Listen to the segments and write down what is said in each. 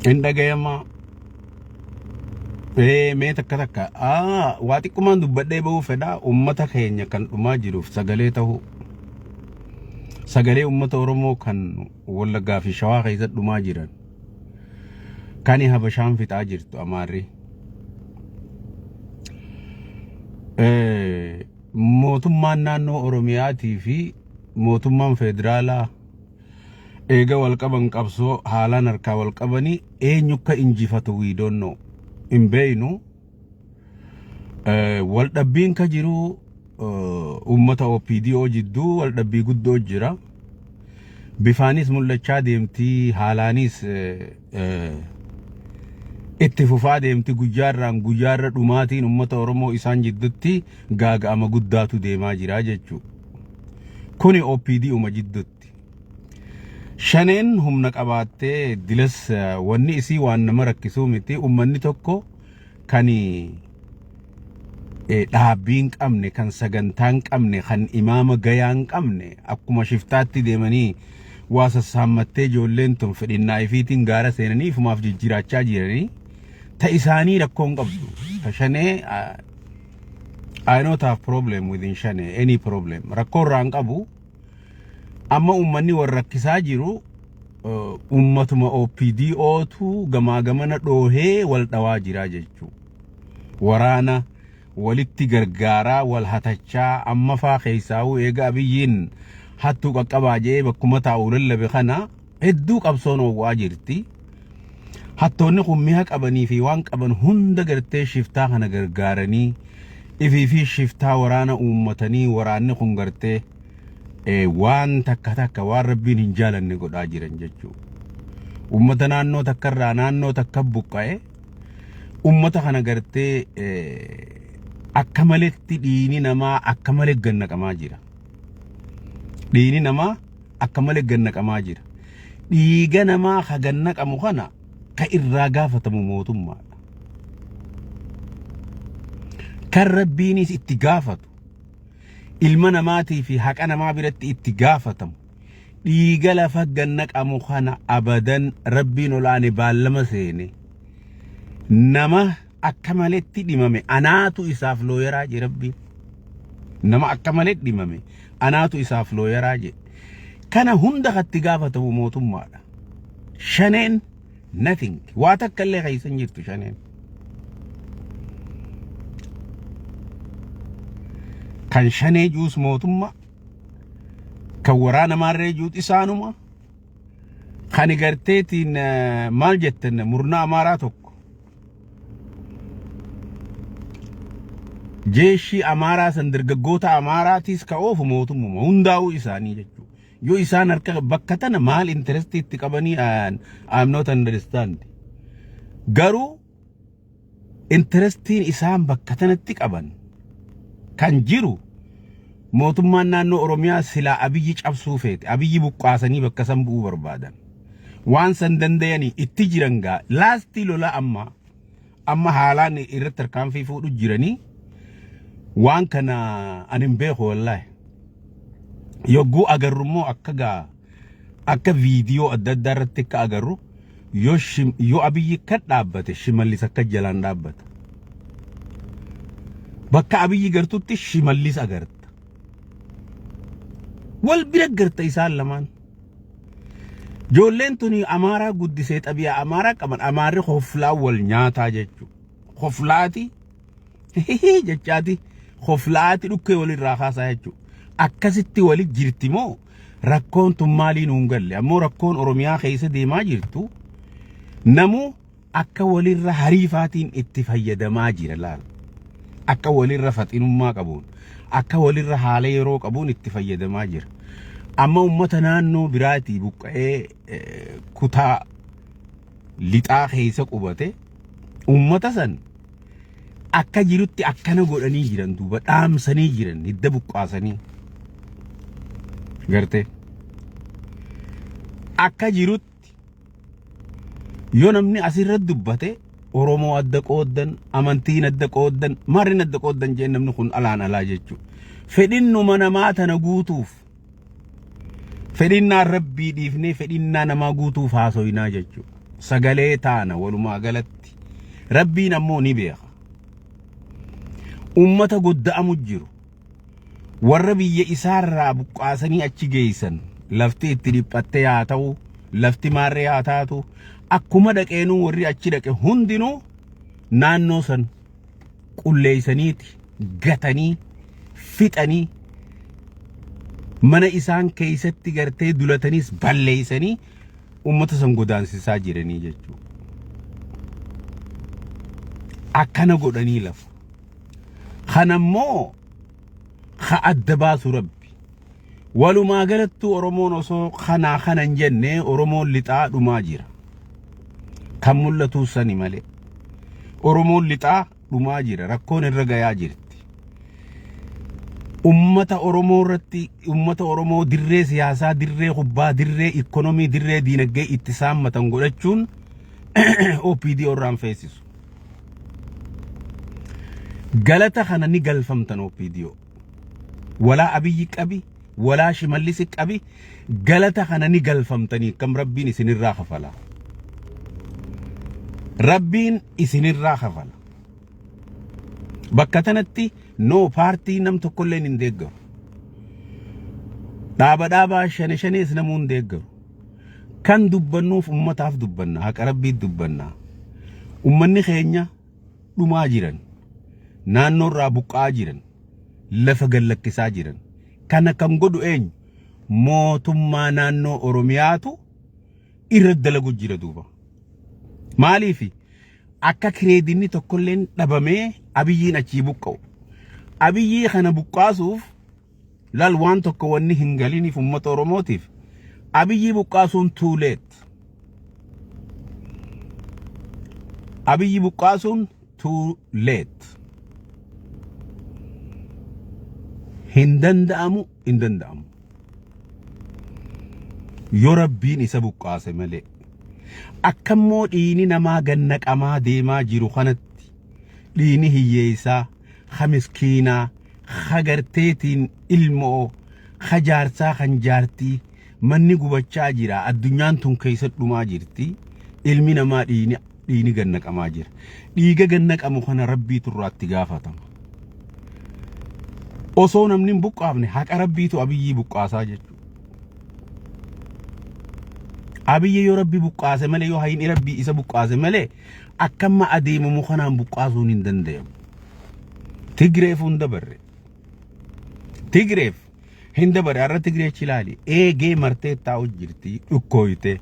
Hin dhagayamaa. Ee mee takka takka waa xiqqumaan dubbadhee ba'uu fedha ummata keenya kan dhumaa jiruuf sagalee ta'uu. Sagalee ummata Oromoo kan Wallaggaa fi Shawaa keessa dhumaa jiran. Kani Habashaan fixaa jirtu Amaarri. Mootummaan naannoo Oromiyaatii fi mootummaan federaalaa eega wal qaban qabsoo haalaan harkaa wal qabanii eenyu akka injifatu we don't know. Hin beeynu. Wal dhabbiin ka jiru uummata OPDO jidduu wal dhabbii guddoo jira. Bifaanis mul'achaa deemti haalaanis itti fufaa deemti guyyaarraan guyyaarra dhumaatiin uummata Oromoo isaan jidduutti gaaga'ama guddaatu deemaa jira jechuudha. Kuni OPDOma jidduutti. Shaneen humna qabaattee dilas wanni isii waan nama rakkisuu miti uummanni tokko kan dhaabbii hin qabne kan sagantaa hin qabne kan imaama gayaa hin qabne akkuma shiftaatti deemanii waa sassaammattee ijoolleen tun fedhinnaa ifiitiin gaara seenanii ifumaaf jijjiiraachaa jiranii ta isaanii rakkoo hin qabdu. Ta shanee I not have problem within shanee any problem rakkoo irraa hin qabu. Amma uummanni wal rakkisaa jiru uummatuma OPDOtu gamaa gamana dhoohee wal dhawaa jira jechuudha. Waraana walitti gargaaraa wal hatachaa amma faa keessaa'uu eega Abiyyiin hattuu qaqqabaa jedhee bakkuma taa'u lallabe kana hedduu qabsoon oowwaa jirti. Hattoonni kun mi'a qabanii fi waan qaban hunda gartee shiftaa kana gargaaranii ifii fi shiftaa waraana uummatanii waraanni kun gartee waan takka takka waan rabbiin hin jaalanne godhaa jiran jechuudha. Uummata naannoo takkarraa naannoo takka buqqa'e uummata kana gartee akka maletti dhiini namaa akka malee gannaqamaa jira. Dhiini namaa akka malee gannaqamaa jira. Dhiiga namaa ka gannaqamu kana ka irraa gaafatamu mootummaadha. Kan rabbiinis itti gaafatu ilma namaatii fi haqa namaa biratti itti gaafatamu dhiiga lafa gannaqamu kana abadan rabbiin olaane baallama seene nama akka maletti dhimame anaatu isaaf looyaraa je rabbiin nama akka malee dhimame anaatu isaaf looyaraa je kana hunda katti gaafatamu mootummaadha shaneen nothing waa takka illee keessa hin jirtu shaneen kan shanee juus mootummaa kan waraana maarree juut isaanuma kan garteetiin maal jettan murna amaaraa tokko jeeshii amaaraa san dargaggoota amaaraatiis ka oofu mootummuma hundaa'uu isaanii jechuudha. Yoo isaan harka bakka tana maal interestii itti qabanii I am not understand. Garuu interestiin isaan bakka tanatti qaban kan jiru mootummaan naannoo Oromiyaa silaa Abiyyi cabsuu feete Abiyyi buqqaasanii bakka san bu'uu barbaadan. Waan san dandayanii itti jiran gaa laastii lolaa amma amma haalaan irratti tarkaanfii fuudhu jiranii waan kana ani hin beeku wallaahi. Yogguu agarru immoo akka gaa akka viidiyoo adda addaa irratti akka agarru yoo yoo Abiyyi akka dhaabbate Shimallis akka jalaan dhaabbata. Bakka Abiyyi gartutti Shimallis agarta. Wal bira garta isaan lamaan. Ijoolleen tuni Amaaraa guddisee xabiyaa Amaaraa qaban Amaarri hoflaa wal nyaataa jechuudha. Hoflaati jechaati hoflaati dhukkee walirraa kaasaa jechuudha. Akkasitti wali jirti moo rakkoon tun maalii nuun galle ammoo rakkoon Oromiyaa keessa deemaa jirtu namuu akka walirra hariifaatiin itti fayyadamaa jira laal. Akka walirra faxinummaa qabuun akka walirra haala yeroo qabuun itti fayyadamaa jira. Amma uummata naannoo biraatii buqqa'ee kutaa lixaa keessa qubate uummata san akka jirutti akkana godhanii jiran duuba dhaamsanii jiran hidda buqqaasanii gartee akka jirutti yoo namni asirra dubbate Oromoo adda qooddan amantiin adda qooddan marrin adda qooddan jeen namni kun alaan alaa jechuudha. Fedhinnuma namaa tana guutuuf fedhinnaa rabbii dhiifnee fedhinnaa namaa guutuuf haasoyinaa jechuudha. Sagalee taana walumaa galatti. Rabbiin ammoo ni beeka. Ummata godda'amu jiru. Warra biyya isaarraa buqqaasanii achi geessan, lafti itti dhiphattee haa ta'u, lafti maarree haa taatu, akkuma dhaqeenuu warri achi dhaqe hundinuu naannoo san qulleessaniiti gatanii fixanii, mana isaan keessatti gartee dulataniis balleessanii ummata san godaansisaa jiranii jechuudha. Akkana godhanii lafa. Kanammoo ka adda baasu Rabbi. Walumaa galattuu Oromoon osoo kanaa kana hin jenne, Oromoon lixaa dhumaa jira. Kan mul'atu sani malee. Oromoon lixaa dhumaa jira. Rakkoon irra gayaa jirti. Ummata Oromoo irratti, ummata Oromoo dirree siyaasaa, dirree kubbaa, dirree ikkonomii, dirree diinagdee itti saammatan godhachuun OPDO irraan feesisu. Galata kana ni galfamtan OPDO. Walaa Abiyyi qabi, walaa Shimallisi qabi, galata kana ni galfamtanii kam Rabbiin isinirraa kafala. Rabbiin isinirraa kafala. Bakka tanatti no paartii nam tokkollee hin deeggaru. Dhaaba dhaabaa shane shanees namuu hin deeggaru. Kan dubbannuuf ummataaf dubbanna, haqa Rabbiit dubbanna. Ummanni keenya dhumaa jiran, naannoorraa buqqa'aa jiran, lafa gallakkisaa jiran. Kana kan godhu eenyu? Mootummaa naannoo Oromiyaatu irra dalagu jira duuba. Maaliifi? Akka kireedinni tokkolleen dhabamee Abiyyiin achii buqqa'u. Abiyyii kana buqqaasuuf lal waan tokko wanni hin galiniif uummata Oromootiif Abiyyii buqqaasuun too late. Abiyyi buqqaasuun too late. Hin danda'amu, hin danda'amu. Yoo Rabbiin isa buqqaase malee. Akkammoo dhiini namaa gannaqamaa deemaa jiru kanatti dhiini hiyyeessaa, ha miskiinaa, ha garteetiin ilmoo, ha jaarsaa kan jaartii manni gubachaa jira. Addunyaan tun keessa dhumaa jirti. Ilmi namaa dhiini gannaqamaa jira. Dhiiga gannaqamu kana Rabbiitu irraatti gaafatama. Osoo namni hin buqqaafne haqa Rabbiitu Abiyyii buqqaasaa jechuudha. Abiyyi yoo Rabbi buqqaase malee, yoo hayni Rabbii isa buqqaase malee, akkamma adeemamu kanaan buqqaasuun hin danda'amu. Tigreef hin dabarre. Tigreef hin dabarre. Har'a Tigree achi ilaali. Eegee martee taa'u jirti dhukkooyte.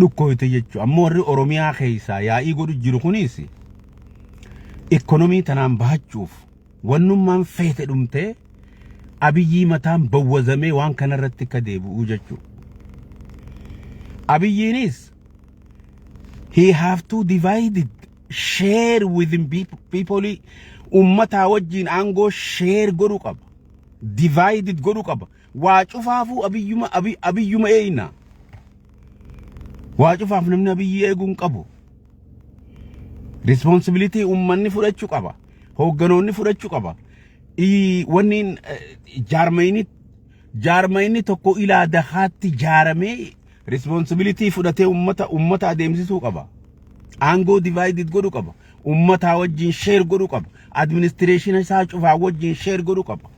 Dhukkooyte jechuudha. Ammoo warri Oromiyaa keessaa yaa'ii godhu jiru kunis ikkonomii tanaan bahachuuf wannummaan feete dhumtee Abiyyii mataan bawwazamee waan kanarratti akka deebi'u jechuudha. Abiyyiinis he have to divide it, share within people, ummataa wajjin aangoo share godhu qaba. Divided godhu qaba. Waa cufaafuu abiyyuma abiyyuma eeyna. Waa cufaaf namni Abiyyi eeguu hin qabu. Responsibility ummanni fudhachuu qaba. Hoogganoonni fudhachuu qaba. Wanni jaarmayini tokko ilaa dakaatti jaaramee responsibility fudhatee ummata adeemsisuu qaba. Aangoo divided godhuu qaba. Ummataa wajjin share godhuu qaba. Administration isaa cufaa wajjin share godhuu qaba.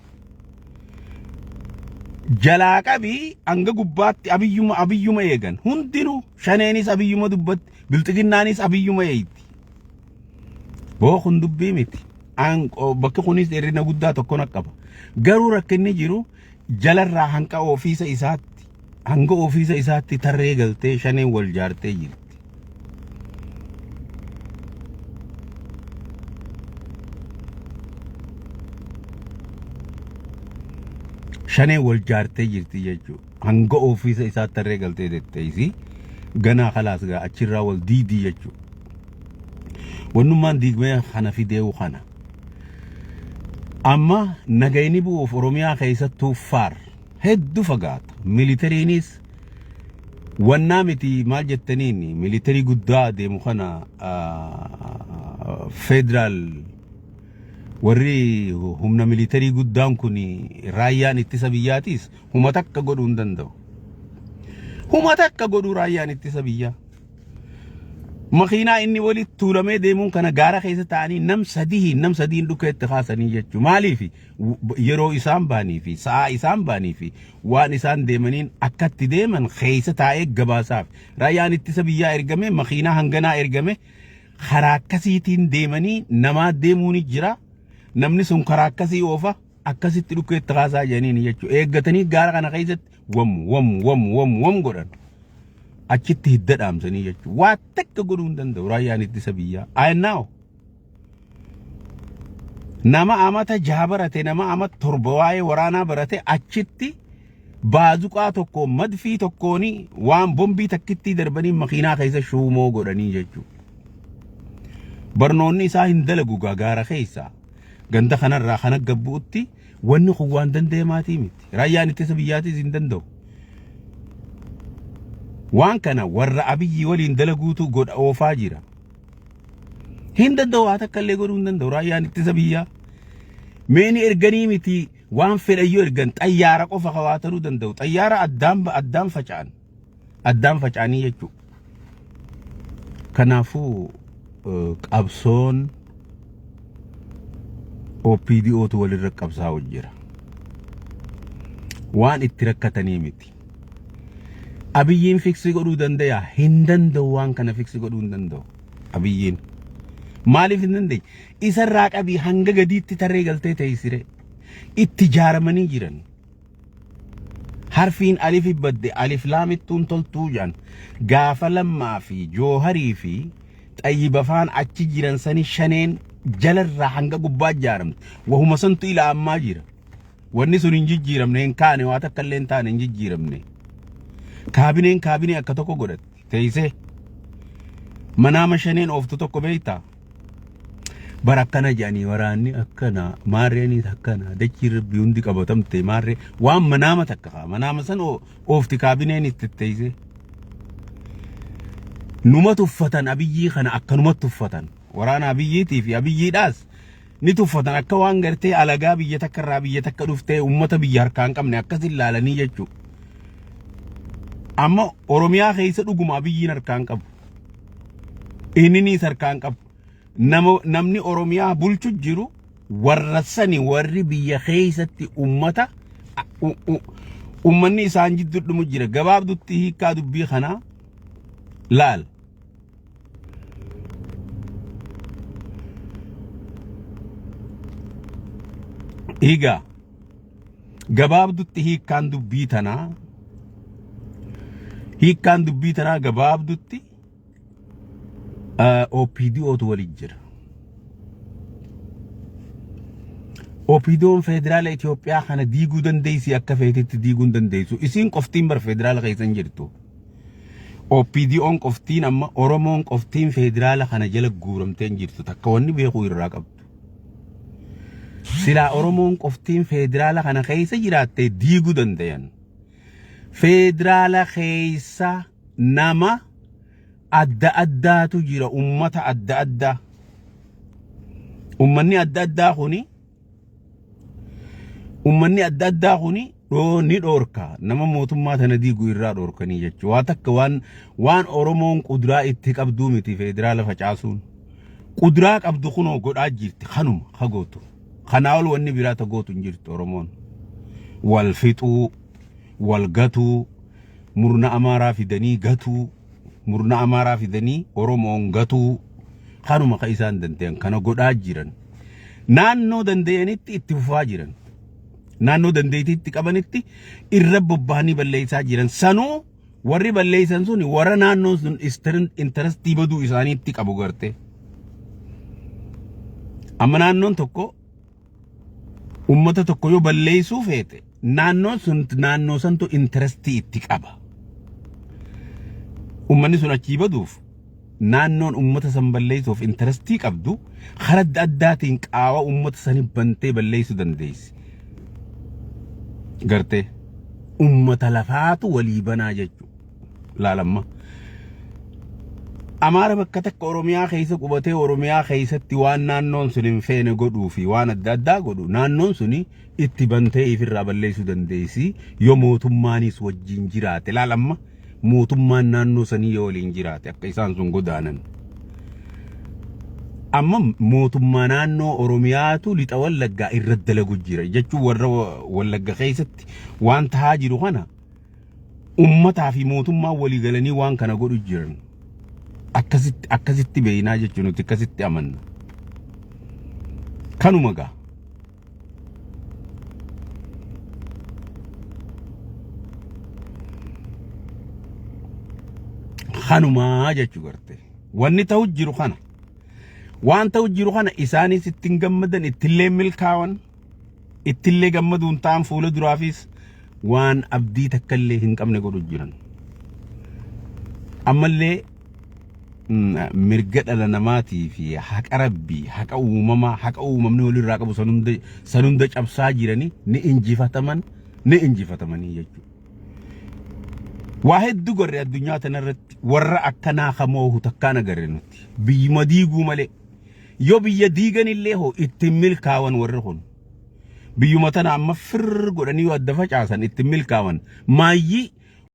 Jalaa qabii hanga gubbaatti abiyyuma eegan. Hundinuu shaneenis abiyyuma dubbatti, bilxiginnaanis abiyyuma eeyti. Boo kun dubbii miti. Bakki kunis dheerina guddaa tokko na qaba. Garuu rakkinni jiru jalarraa hanqa ofiisa isaatti hanga ofiisa isaatti tarree galtee shaneen wal jaartee jirti. Shaneen wal jaartee jirti jechuudha. Hanga ofiisa isaatti tarree galtee tetteessi. Ganaa kalaas gaa achirraa wal diidii jechuudha. Wannummaan diigmee kana fideewu kana. Amma nagayni bu'uuf Oromiyaa keessattuu faar hedduu fagaata. Militariinis wannaa miti, maal jettaniin, militarii guddaa deemu kana federaal warri humna militarii guddaan kun raayyaan ittisa biyyaatis huma takka godhuu hin danda'u. Huma takka godhuu raayyaan ittisa biyyaa. Makiinaa inni walitti tuulamee deemuun kana gaara keessa taa'anii nam sadiin dhukkee itti kaasanii jechuudha. Maaliif yeroo isaan baanii fi sa'aa isaan baanii fi waan isaan deemaniin akkatti deeman keessa taa'ee gabaasaaf. Raayyaan ittisa biyyaa ergame, makiinaa hanganaa ergame, karaa akkasiitiin deemanii namaa deemuu ni jira. Namni sun karaa akkasii oofa, akkasitti dhukkee itti kaasaa jedhaniin jechuudha. Eeggatanii gaara kana keessatti wam wam wam wam wam godhan. Achitti hidda dhaamsanii jechuudha. Waa takka godhuu hin danda'u raayyaan ittisa biyyaa. I know. Nama amata 6 barate, nama amata 7 waa'ee waraanaa barate, achitti baazuqaa tokko, madfii tokkooni, waan bombii takkittii darbanii makiinaa keessa shuumoo godhanii jechuudha. Barnoonni isaa hin dalagu gaara keessa. Ganda kanarraa kana gabbu'utti wanni kun waan danda'amaatii miti. Raayyaan ittisa biyyaatis hin danda'u. Waan kana warra Abiyyi waliin dalaguutu godha oofaa jira. Hin danda'u, haa takka illee godhuu hin danda'u raayyaan ittisa biyyaa. Meeni erganii miti, waan fedhayyoo ergan, xayyaara qofa kawaatanuu danda'u. Xayyaara addaan addaan faca'an. Addaan faca'anii jechuudha. Kanaafuu qabsoon OPDOtu walirra qabsaa'u jira. Waan itti rakkatanii miti. Abiyyiin fix godhuu danda'a? Hin danda'u, waan kana fix godhuu hin danda'u. Abiyyiin. Maaliif hin dandeenye? Isarraa qabii hanga gadiitti tarree galtee teessire. Itti ijaaramanii jiran. Harfiin alifi badde alif laamittuun toltuu jedhan. Gaafa Lammaa fi Jooharii fi Xayyibafaan achi jiran sani shaneen jalarraa hanga gubbaa ijaaramte. Wahuma santu ila ammaa jira. Wanni sun hin jijjiiramne, hin kaane, waa takka illee hin taane, hin jijjiiramne. Kaabineen kaabinee akka tokko godhatti. Teessee. Manaama shaneen ooftu tokko beektaa? Bara akkana jedhanii, waraanni akkana, maarreenis akkana, dachii rabbii hundi qabatamte, maarree waan manaama takka kaa manaama san oofti kaabineen itti teessee. Numa tuffatan Abiyyii kana, akkanumatti tuffatan. Waraana Abiyyiitii fi Abiyyiidhaas ni tuffatan, akka waan gartee alagaa biyya takka irraa biyya takka dhuftee uummata biyya harkaa hin qabne akkas ilaalanii jechuudha. Amma Oromiyaa keessa dhuguma Abiyyiin harkaa hin qabu. Inninis harkaa hin qabu. Namni Oromiyaa bulchu jiru warra sani, warri biyya keessatti uummata uummanni isaan jidduu dhumu jira. Gabaabdutti hiikkaa dubbii kanaa laal. Egaa gabaabdutti hiikkaan dubbii tanaa gabaabdutti OPDOtu waliin jira. OPDOn federaala Itoophiyaa kana diiguu dandeessi, akka feetetti diiguu hin dandeessu. Isiin qoftiin bar federaala keessa hin jirtu. OPDOn qoftiin, amma Oromoon qoftiin federaala kana jala guuramtee hin jirtu, takka wanni beekuu irraa qabdu. Silaa Oromoon qoftiin federaala kana keessa jiraatte diiguu dandayan. Federaala keessa nama adda addaatu jira, ummata adda addaa. Ummanni adda addaa kuni ni dhoorka, nama mootummaa tana diigu irraa dhoorkanii jechuudha. Waa takka waan Oromoon quduraa itti qabduu miti federaala facaasuun. Quduraa qabdu kunoo godhaa jirti, kanuma hagootu. Kanaa ol wanni biraa ta gootu hin jirtu Oromoon. Wal fixuu, wal gatuu, murna Amaaraa fidanii gatuu, murna Amaaraa fidanii Oromoon gatuu, kanuma ka isaan danda'an kana godhaa jiran. Naannoo danda'anitti itti fufaa jiran. Naannoo dandeettiitti qabanitti irra bobba'anii balleessaa jiran. Sanuu warri balleessan sun warra naannoon sun interestii baduu isaaniitti qabu garte. Amma naannoon tokko ummata tokko yoo balleessuu feete, naannoon sun naannoo santu interestii itti qaba. Ummanni sun achii baduuf, naannoon ummata san balleessuuf interestii qabdu karaa adda addaatiin qaawa ummata sanii bantee balleessuu dandeessi. Gartee ummata lafaatu walii banaa jechuudha. Laalamma. Amaara bakka takka Oromiyaa keessa qubatee Oromiyaa keessatti waan naannoon sun hin feene godhuu fi waan adda addaa godhu, naannoon suni itti bantee ifirraa balleessuu dandeessi yoo mootummaanis wajjin jiraate. Laalamma, mootummaan naannoo sanii yoo waliin jiraate akka isaan sun godaanan. Amma mootummaa naannoo Oromiyaatu lixa Wallaggaa irra dalagu jira jechuun warra Wallagga keessatti waan tahaa jiru kana ummataa fi mootummaa walii galanii waan kana godhu jiran. Akkasitti akkasitti beeynaa jechuun nuti akkasitti amanna. Kanuma gaa. Kanumaa jechuu garte. Wanni ta'u jiru kana. Waan ta'u jiru kana isaanis ittiin gammadan ittillee milkaawan ittillee gammaduun ta'an fuula duraafis waan abdii takkallee hin qabne godhu jiran. Ammallee mirga dhala namaatii fi haqa rabbii haqa uumamaa haqa uumamni walirraa qabu san hunda cabsaa jiranii ni injifataman ni injifatamanii jechuudha. Waa hedduu garre addunyaa tanarratti warra akkanaa kamoohu takkaan agarre nuti. Biyyuma diiguu malee. Yoo biyya diiganillee hoo ittiin milkaawan warri kun. Biyyuma tana amma firr godhanii yoo adda facaasan ittiin milkaawan. Maayyii